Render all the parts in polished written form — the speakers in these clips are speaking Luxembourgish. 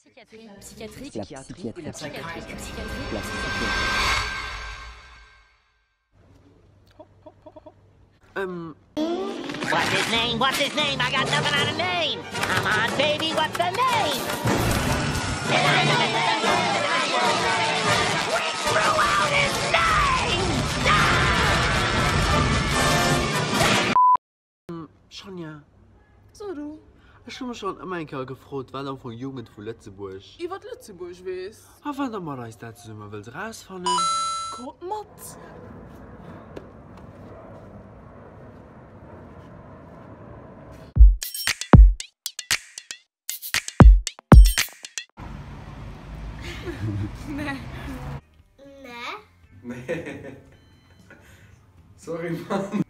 Psychiatrie. Psychiatrie. La psychiatrie. La Um. What's his name? What's his name? I got nothing on a name. Come on, baby, what's the name? We threw out his name! Shania. So du. Ech hu mech schonn ëmmer eng Kéier gefrot, wat am Fong Jugend vu Lëtzebuerg. Iwwert Lëtzebuerg weess. A wann der mat eis dat zesumme wëllt erausfannen. Kommt mat! Nee. Nee. Sorry Mann.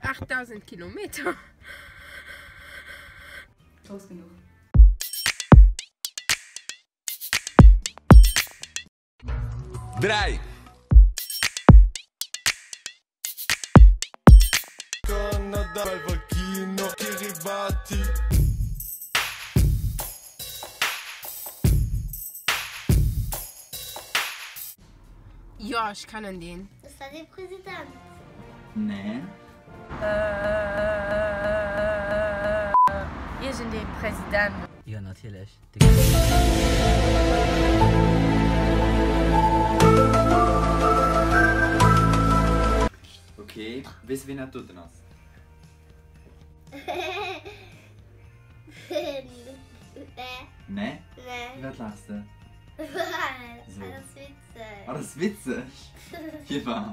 8000 Kilometer. Grouss genuch. 3. Kanada, Valkino, Kiribati. Jo, ech kennen deen. Ass dat ee President? Nee. Iergendee President. Jo, natierlech. Ok, weess de ween dat doten ass? Nee. Nee? Firwat laachs de? Well, dat ass witzeg. Ah, dat ass witzeg? Firwat?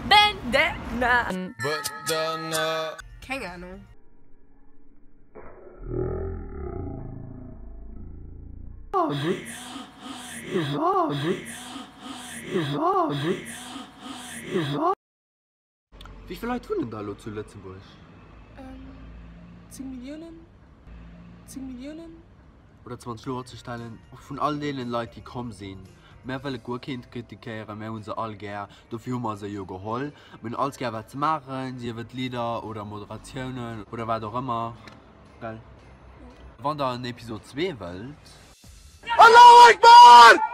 Bandana. Bandana. Keng Ahnung. Wéi vill Leit wunnen da elo zu Lëtzebuerg? 10 Milliounen? 10 Milliounen? Oder 20 Joer ze stellen, vun all deenen Leit déi komm sinn. Mär wëlle guer keent kritikéieren, mär hu se all gär, dofir hu mer se jo geholl. Mir hunn alles gär wat se maachen, sief et Lidder oder Moderatiounen oder wat och ëmmer, gell? Wann der en Episode 2 wëllt. Allahu Akbar!